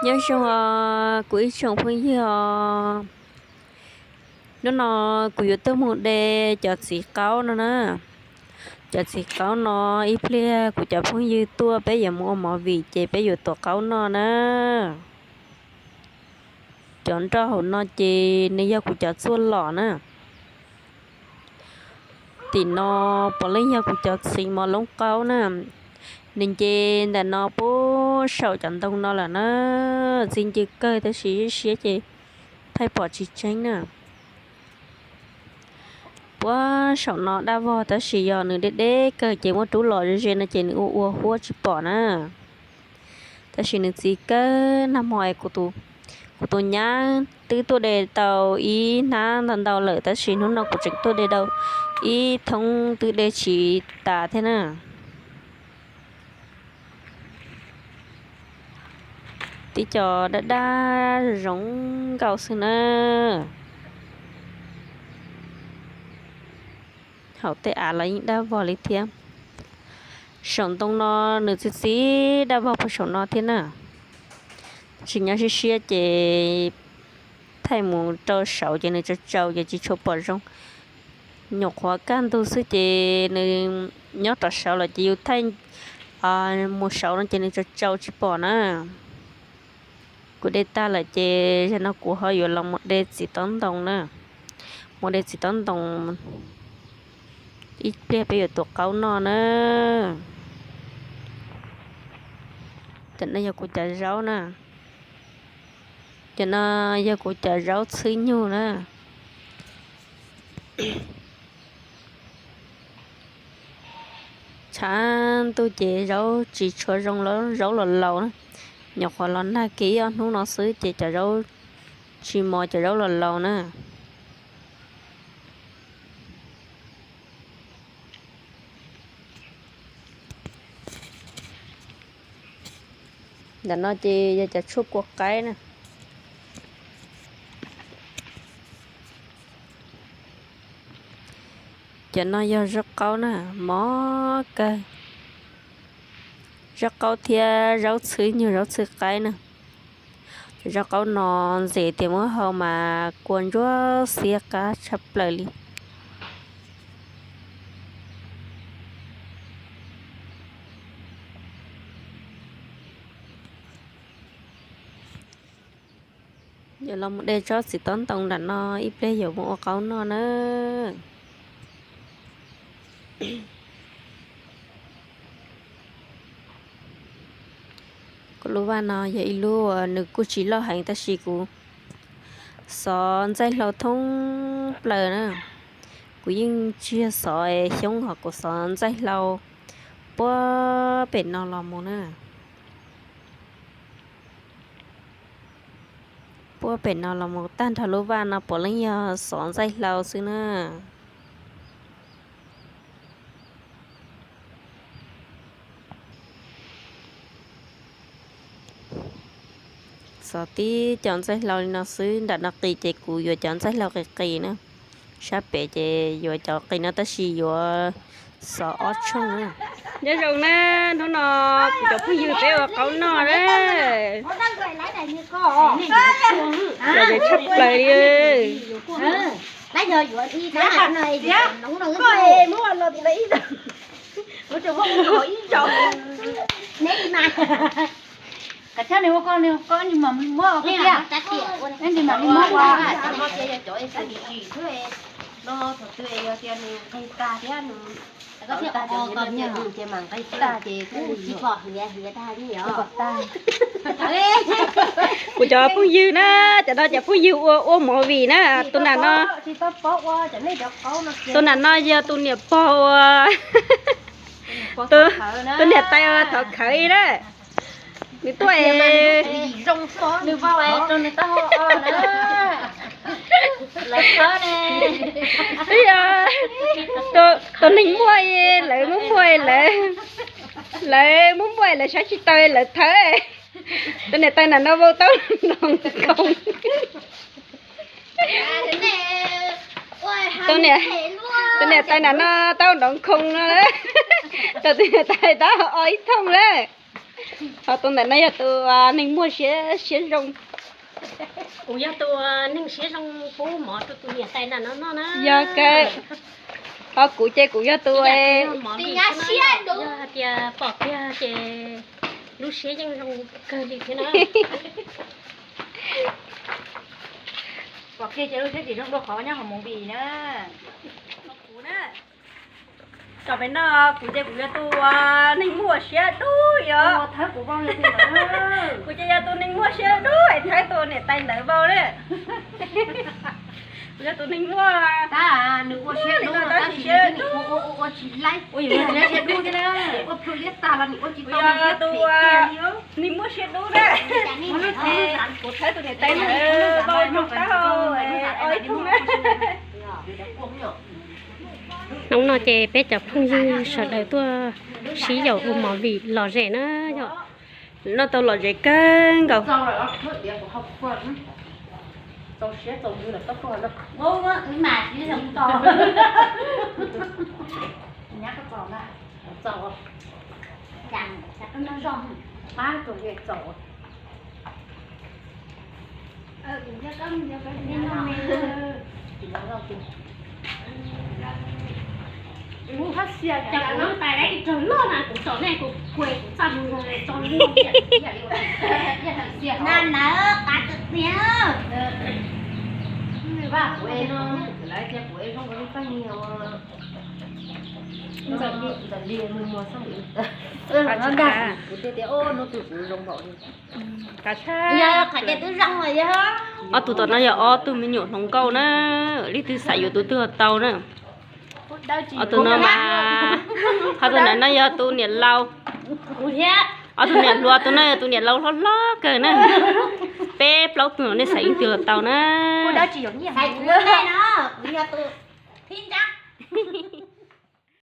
Nyob zoo os kuv ib tsoom phooj ywg os, hnub no kuv yuav tuaj mus de cov txiv qaub no na. Cov txiv qaub no ib pliag kuv cov phooj ywg tuaj peb yuav mus ua movie ces peb yuav tuav qaub noj na. Cov nroj hauv no ces nws yog kuv cov txuaj lom na. Tim no puav leej yog kuv cov txiv mos loob qaub na. Nws nce ntawm no puag saum cov ntoo no lawm na. Txi ncw kawg tab sis siab ces thaij pom tsis tseeb na. Puag saum no daj vog tab sis yog nws deb deb kawg ces muab rub los ze ze no ces nws ua ua huab tsis pom na. Tab sis nws txi kawg. Nag hmo kuv tus nyab twb tuaj de tau ib hnab ntau ntau lawm tab sis hnub no kuv tseem tuaj de tau ib thoob twb de tsis tas thiab na. Tib co daj daj zoo nkauj xwb na. Hauv tej av los yeej daj vog li thiab. Saum ntoo no nws txi txiv daj vog puag saum no thiab na. Tsis nyob siab siab ces thaij mus rau saud ces nws tsau tsau ces tsis tshua pom zoo. Nyuam qhuav kaj ntug xwb ces nws nyob rau saud lawm ces yus thaij mus saud no ces nws tsau tsau tsis pom na. Kuv de tag lawm ces zaum no kuv ho yuav los mus de txiv taub ntoo na. Mus de txiv taub ntoo, ib pliag peb yuav tuav qaub noj na. Cov no yog kuv cov zaub na. Cov no yog kuv cov zaub txhwb nyug na. Tshav ntuj ces zaub tsis tshua zoo, zaub los laus na. Nyuam qhuav los nag kiag ib ob hnub no xwb ces cov zaub tsis mos, cov zaub los laus na. Ntawm no ces yog cov tshuaj kua qaib na. Cov no yog zaub qaub na, mos kawg. Zaub qaub thiab zaub txhwb nyug, zaub txhwb qaib na. Cov zaub qaub no ntxim tias muab hau mas kua ntsuab xiab qab tshaj plaws li. Yuav los mus de tsob txiv taub ntoo nram no, ib pliag yuav mus ua qaub noj na. Kuv lub vaj no yog ib lub uas nws kuj tsis loj heev tab sis kuv xov ntxaij hlau thoob plaws na. Kuv yeej tsis yog xov xyoob hos kuv xov ntxaij hlau puag pem no los mus na. Puag pem no los mus tag nrho lub vaj no puav leej yog xov ntxaij hlau xwb na. Xov tib co ntxaij hlau li no xwb, nram no qis ces kuv yuav cov ntxaij hlau qis qis na. Sab pem ces yuav cov qis no tab sis yuav xov ob tshooj na. Nyob zoo na, hnub no kuv cov phooj ywg peb ua qaub noj na. Lom zem tshaj plaws li. Kuv cov phooj ywg na, cov no cov phooj ywg ua ua movie na, tus nram no, tus nram no yog tus niam pog ua, tus niam tais ua thov khawv na. Nws tuaj, nws vau rau nws taub hau na. Lawv txhob ne. Tus neeg muaj, lawv muab muag, lawv, lawv muab muag lawv saib tsis taus lawv thawb. Tus niam tais nram no vau taub nroo khoov. Tus niam tais nram no taub nroo khoov no. Rau tus niam tais taub o ib thooj lawm. Ho tus ntawm no yog tus neeg muaj siab siab zoo. Kuv yog tus neeg siab zoo pub mov rau tus niam tais ntawm no noj na. Yog kawg. Ho kuv ces kuv yog tus siab dub, yog hais tias pom kiag ces lub siab yeej zoo kawg li thiab na. Pom kiag ces lub siab tsis zoo dua qhov nyob hauv movie na. Kuv na, tam pem no kuv ces kuv yog tus neeg muaj siab dub yog. Kuv ces yog tus neeg muaj siab dub es thawb tus niam tais ntawd vau na. Kuv yog tus neeg muaj, tab sis nws ua siab dub no tab sis nws ua tsis laib, ua yus siab dub thiab na. Ua plhu liab tag los nws ua tsis tau, kuv yog tus neeg muaj siab dub na. Kuv thawb tus niam tais ntawd vau rau qab hau ob ib tug na. Hnub no ces peb cov phooj ywg sawv daws tuaj sib yaum ua movie lom zem na yom. Noj tau lom zem kawg nkaus. Kuv tais ib tug loj na, kuv tsom nej kuv kues kuv txaj mus tso na na qab tw tiag. Vaj kuv no, lawv tias kuv zoo nkaus li paj nyig. Ntxawm li mus muag xab npis. Kuv tias tias ub hnub twg kuv zoo npaum li. Yog qhov tias twb zoo lawm yog. Ob tug tom no yog ob tug me nyuam hluas nkauj na, leej twg xav yuav tus twg los tau na. Ob tug no mas, qhov tus ntawm no yog tus niam laus. Ob tug niam hluas, tus no yog tus niam laus hlob hlob kawg na. Peb plaub tug no nej xav yuav tus twg los tau na.